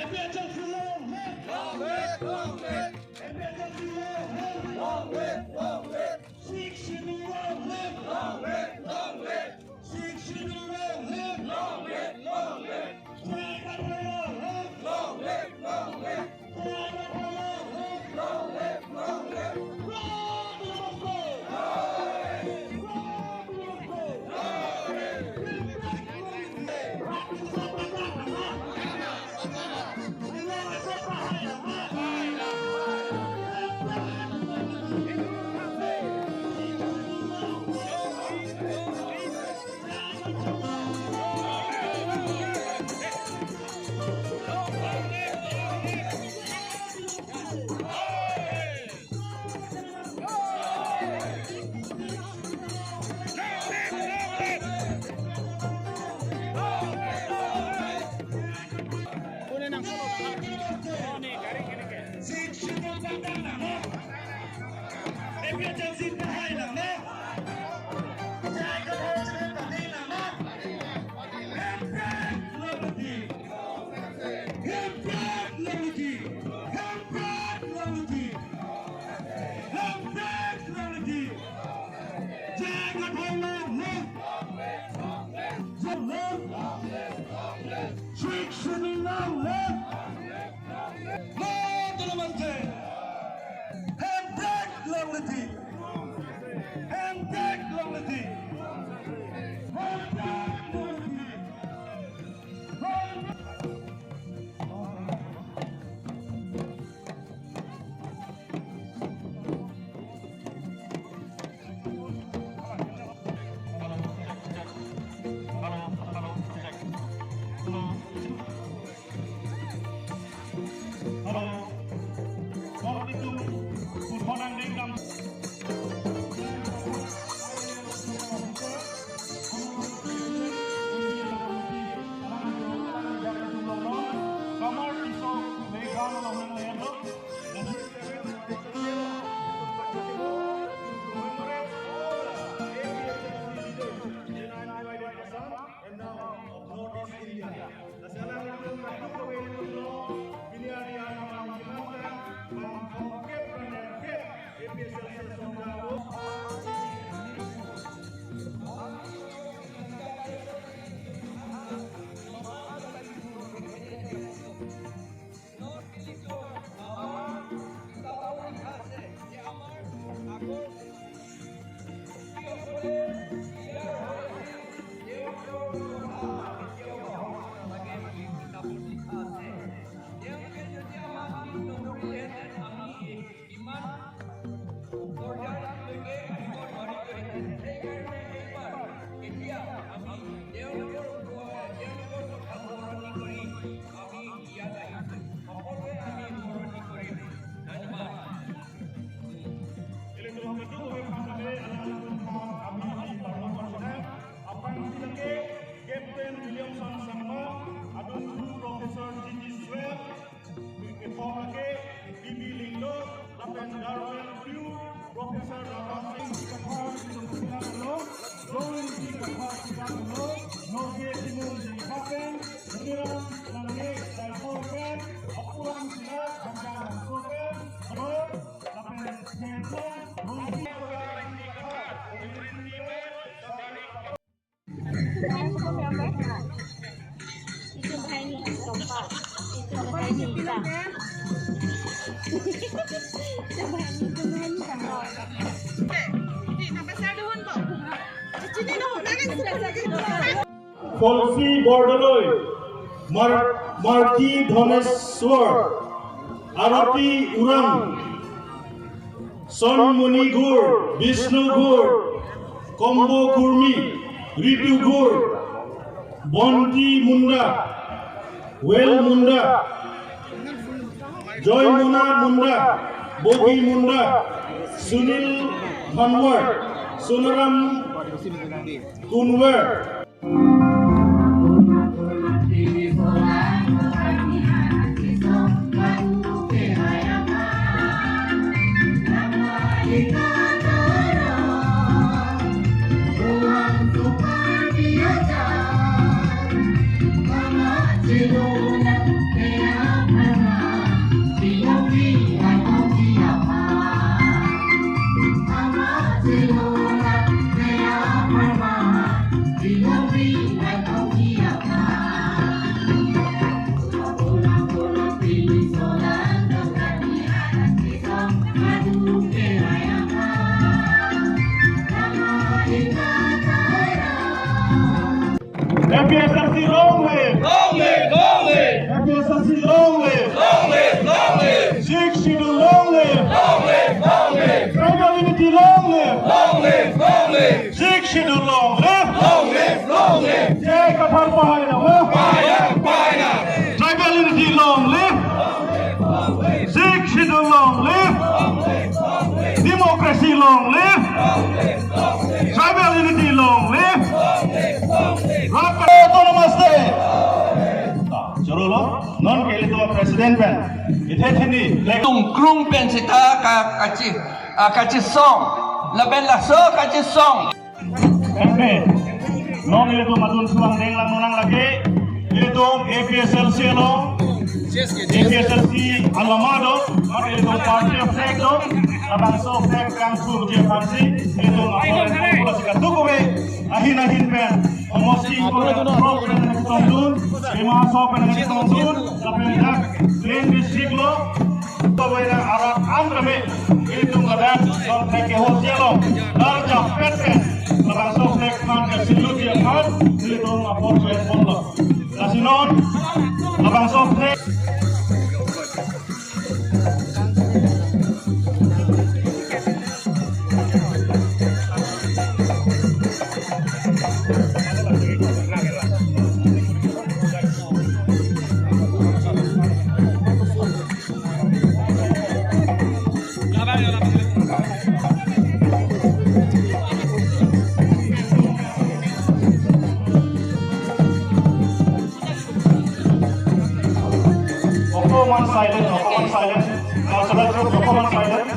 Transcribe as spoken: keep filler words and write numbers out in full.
APHLC long live! Long live, long live! APHLC long live! Long live, long live! Sixth Schedule long live! Long live, long live! Sixth Schedule long live! Long live, long live! Jagat Hoy long live! Long live, long live! Jagat Hoy long live! Long live, long live! Long live! Long live! Hemprek long live! Hemprek long live! Hemprek long live! Hemprek long live! Jagat Hoy long live! Long live! Sixth Schedule long live! Mo Autonomous State! Hemprek long live! Hemprek long live! Hemprek long live! Hello. Assalamualaikum. Good morning, ding dam. Kamar Isok Megan Lohan Leandro. And now of Northeast India. Lasi alangtum kadokave lo, pini arni arnam an kemang ta, bang bang kep raner kep, APHLC songja lo. Aphrangsi lake Captain Williamson Sangma, adungthu Professor G T Swell, kethom lake B B Lyngdoh, lapen Darwell Pure, Professor Raman Singh Kathar, Singh Kathar, Joint Singh Kathar, Singh Kathar, Noge Timung Jengkapen, Ramiram Langge Daipor Pen, Apuram Sila, Bangka Langko Pen, Ro, lapen Sengkong, Rungki, Itu bahini, itu bahini, itu bahini, itu bahini. Folsi Bordoloi, Mar-, Marki Dhoneswar, Arati Urang, Sonmoni Gur, Bishnu Gur, Kombo Kurmi, Ritu Gur, Bonti Munda, Wel Munda, Joy Mona Munda, Bogi Munda, Sunil Dhanwar, Sonaram Kunwar. APHLC long live! Long live, long live! APHLC long live! Long live, long live! Sixth Schedule long live! Long live, long live! Tribal unity long live! Long live, long live! Sixth Schedule long live! Long live, long live! J I Kathar pahai nang lo! Pahai nang, pahai nang! Tribal unity long live! Sixth Schedule long live! Democracy long live! Tribal unity long live! Rap Autonomous State! Choro lo, non ke ilitum president pen. Ithe thini, lek- Tung krung pen sita ka, kachi, ah, kachisong. Lapen laso kachisong. Ante, non ilitum adun suang deng lang nonang lake, ilitum APHLC along, APHLC alama do, mate ilitum party flag do, labangso flag kangthurji aphansi, ilitum apor pula sika tukuwe, ahin ahin pen, homosti ko program nangtongdun, Dima Hasao pen nangtongdun, lapen dak, Plain District lo, Tawena arat an kami, ilitum ladak, song thek ke hotel lo, dar japet ke, labangso flag aphan ke silu dia aphan, ilitum apor pen pon lo. Lasi non, labangso flag. Okoman silent, okoman silent. Cultural group, okoman silent.